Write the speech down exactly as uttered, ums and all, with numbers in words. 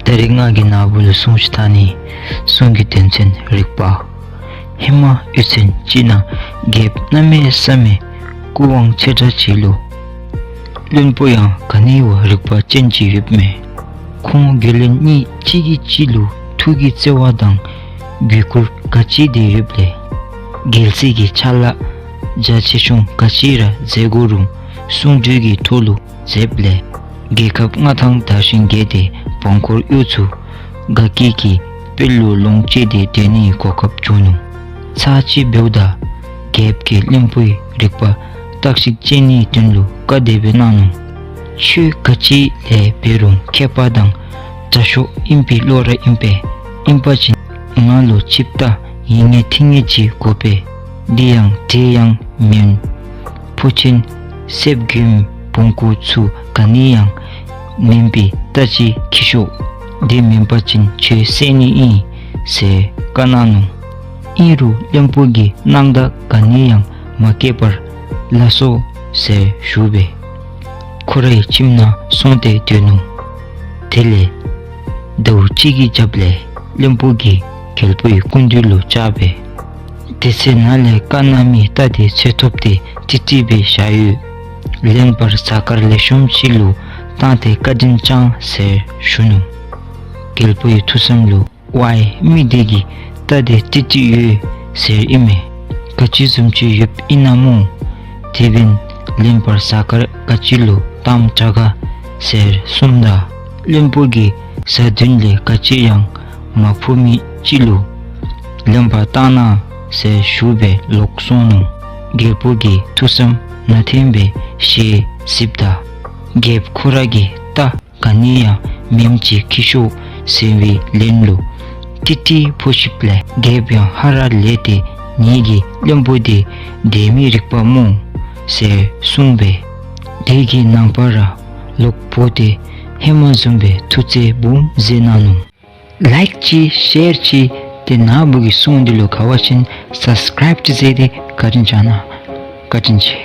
ད་རིས་ང་གིས་ན་བུ་ལུ་སྲུང་ཅིག་བཏང་ནི། སྲུང་གི་དོན་ཚན་རིག་པ། ཧེ་མ་ཡུལ་ཚན་ཅིག་ནང་རྒྱལཔོ་གནམ་མེད་ས་མེད་སྐུ་དབང་ཆེ་དྲགས་ཅིག་ལུ་བློན་པོ་ཡང་ག་ནི་བ་རིག་པ་ཅན་ཅིག་ཡོདཔ་མས། ཁོང་རྒྱལ་བློན་གཉིས་གཅིག་གིས་གཅིག་ལུ་ཐུགས་ཀྱི་བརྩེ་བ་དང་གུས་བཀུར་ག་ཅི་དེ་ཡོདཔ་ལས། རྒྱལ་སྲིད་ཀྱི་ཕྱག་ལཱ་རྒྱ་ཆེ་ཆུང་ག་ཅི་ར་མཛད་དགོ་རུང་གསུང་གྲོས་ཀྱི་ཐོག་ལུ་མཛདཔ་ལས། རྒྱལ་ཁབ་མངའ་ཐང་དར་ཞིང་རྒྱས་ཏེ་འབངས་འཁོར་གཡོག་ཚུ་དགའ་སྐྱིད་ཀྱི་དཔལ་ལུ་ལོངས་སྤྱོད་དེ་སྡོད་ནིའི་གོ་སྐབས་བྱུང་ནུག། ཚར་གཅིག་འབདཝ་ད་རྒྱལཔོ་གིས་བློན་པོའི་རིག་པ་བརྟག་ཞིབ་དཔྱད་ནིའི་དོན་ལུ་བཀའ་དེ་སྦེ་གནང་ནུག། ཁྱོད་ག་ཅི་ལས་འབད་རུང་མཁས་པ་དང་དྲག་ཤོས་ཨིན་པའི་བློ་ར་ཨིན་པས། ཨིན་པ་ཅིན་ང་ལུ་ཆིབས་རྟ་ཡིན་ངེས་ཐིང་ངེས་ཅིག་དགོ་པས། འདི་ཡང་འདྲེ་ཡང་མེན། ཕོ་ཆེན་གསེབ་དགོན་བོང་ཀུ་ཚུ་ག་ནི་ཡང་མེན་པའི་རྟ་ཅིག་འཁྱིད་ཤོག། འདི་མེན་པ་ཅིན་ཁྱོད་བསད་ནི་ཨིན་ཟེར་བཀའ་གནང་ནུག། ཨིན་རུང་བློན་པོ་གིས་སྣང་དག་ག་ནི་ཡང་མ་སྐྱེས་པར་ལགས་སོ་ཟེར་ཞུ་སྦེ་ཁོ་རའི་ཁྱིམ་ནང་སོང་སྟེ་སྡོད་ནུག། དེ་ལས་ཟླཝ་གཅིག་གི་རྒྱབ་ལས་བློན་པོ་གིས་རྒྱལ་པོའི་སྐུ་མདུན་ལུ་བཅར་སྦེ། དེ་ཚེ་ནཱ་ལས་བཀའ་གནང་མི་རྟ་དེ་འཚོལ་ཐོབ་སྟེ་ཏིག་ཏིག་སྦེ་བཞག་ཡོད། ལེན་པར་གཟའ་སྐར་ལེགས་ཤོམ་ཅིག་ལུ་བཏང་སྟེ་བཀའ་དྲིན་བསྐྱང་ཟེར་ཞུ་ནུག། རྒྱལ་པོའི་ཐུགས་བསམ་ལུ་ཝའི་མི་འདི་གིས་རྟ་དེ་ཏིག་ཏིག་ཡོད་ཟེར་ཨིན་མས། ག་ཅི་བཟུམ་ཅིག་ཡོདཔ་ཨིན་ན་སྨོ། དེ་འབདན་ལེན་པར་གཟའ་སྐར་ག་ཅི་ལུ་བཏངམ་དྲག་ག་ཟེར་གསུངམ་ད། བློན་པོ་གིས་གཟའ་བདུན་ལས་ག་ཅི་ཡང་མ་ཕོག་མི་ཅིག་ལུ་ལེན་པར་བཏང་གནང་ཟེར་ཞུ་སྦེ་ལོག་སོང་ནུག། རྒྱལ་པོ་གིས་ཐུགས་བསམ་ནང་དེ་སྦེ་བཞེས་གཟིགསཔ་ད། རྒྱལཔོ་ཁོ་ར་གིས་རྟ་ག་ནི་ཡང་མེནམ་ཅིག་འཁྱིད་ཤོག་ཟེར་བའི་ལན་ལུ་ཏིག་ཏིག་ཕོག་ཞིནམ་ལས་རྒྱལཔོ་ཡང་ཧ་ར་ལས་ཏེ་ངེ་གི་བློན་པོ་དེ་འདྲེ་མི་རིག་པ་སྨོ་ཟེར་གསུངས་པས། དེ་གི་ནངས་པ་ར་ལོག་འབོ་སྟེ་ཧེ་མ་བཟུམ་སྦེ་ཐུགས་བརྩེ་སྦོམ་མཛད་གནང་ནུག། ལའིཀ་ཅིག་ཤེར་ཅིག་ཏེ་ན་བུ་གི་སྲུང་འདི་ལུ་དགའ་བ་ཅིན་སབ་སི་ཀརའིབ་ཅིག་མཛད་དེ་བཀའ་དྲིན་བསྐྱང་གནང་། བཀའ་དྲིན་ཆེ།